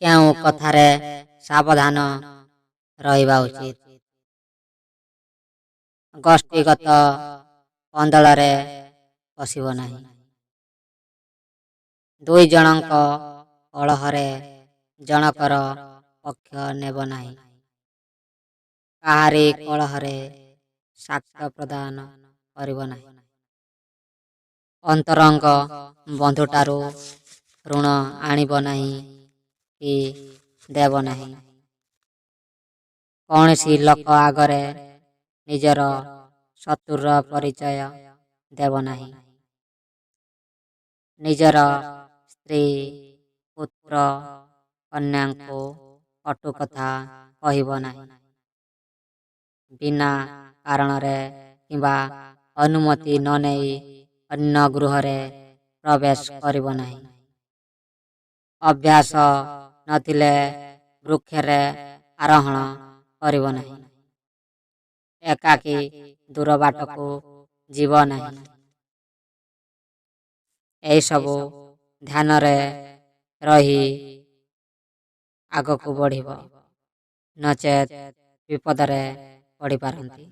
କେଉଁ କଥାରେ ସାବଧାନ ରହିବା ଉଚିତ? ଗୋଷ୍ଠୀଗତ କନ୍ଦଳରେ ପଶିବ ନାହିଁ। ଦୁଇ ଜଣଙ୍କ କଳହରେ ଜଣକର ପକ୍ଷ ନେବ ନାହିଁ। କାହାରି କଳହରେ ସାକ୍ଷ୍ୟ ପ୍ରଦାନ କରିବ ନାହିଁ। ଅନ୍ତରଙ୍ଗ ବନ୍ଧୁଠାରୁ ଋଣ ଆଣିବ ନାହିଁ କି ଦେବ ନାହିଁ। କୌଣସି ଲୋକ ଆଗରେ ନିଜର ଶତ୍ରୁର ପରିଚୟ ଦେବ ନାହିଁ। ନିଜର ସ୍ତ୍ରୀ, ପୁତ୍ର, କନ୍ୟାଙ୍କୁ କଟୁ କଥା କହିବ ନାହିଁ। ବିନା କାରଣରେ କିମ୍ବା ଅନୁମତି ନ ନେଇ ଅନ୍ୟ ଗୃହରେ ପ୍ରବେଶ କରିବ ନାହିଁ। ଅଭ୍ୟାସ ନଥିଲେ ବୃକ୍ଷରେ ଆରୋହଣ କରିବ ନାହିଁ। ଏକାକୀ ଦୂର ବାଟକୁ ଯିବ ନାହିଁ। ଏହିସବୁ ଧ୍ୟାନରେ ରହି ଆଗକୁ ବଢ଼ିବ, ନଚେତ୍ ବିପଦରେ ପଡ଼ିପାରନ୍ତି।